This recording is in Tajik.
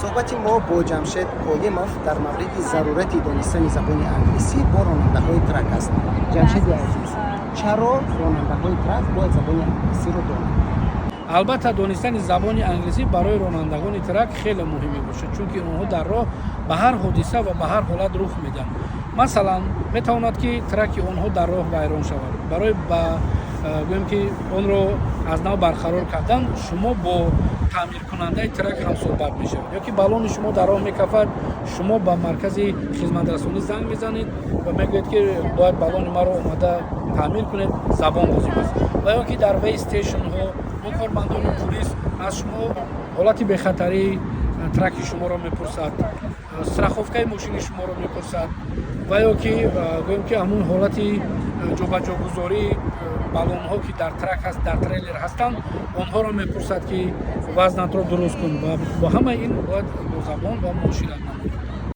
Суҳбати мо бо Ҷамшед Олимов дар мавриди зарурати донистани забони англисӣ бо ронандаҳои трак аст. Ҷамшеди азиз, чаро ронандаҳои трак бояд забони англисиро донанд? Албатта, донистани забони англисӣ барои ронандагони трак хеле муҳим мебошад, чунки онҳо дар роҳ ба ҳар ҳодиса ва ба ҳар ҳолат рух медиҳанд. Масалан, метавонад, ки траки онҳо дар роҳ вайрон шавад. Барои ба гӯем, ки онро аз нав барқарор кардан, шумо бо таъмиркунандаи трак ҳамсӯҳбат мешавед, ё ки баллони шумо дар роҳ мекафад, шумо ба маркази хизматрасонӣ занг мезанед ва мегӯед, ки бояд баллони маро омада таъмир кунед. Забон лозим аст. Ва ё ки дар weigh station ҳо бо кормандони пулис аз шумо ҳолати бехатарии траки шуморо мепурсад, страховка и мошини шуморо мепурсад, ва ё ки гӯем, ки ҳамун ҳолати ҷобаҷогузории баллонҳо, ки дар трак ҳаст, дар трейлер ҳастанд, онҳоро мепурсад, ки вазнатро дуруст кун. Ва бо ҳамаи ин бояд бо забон ва муошират намуд.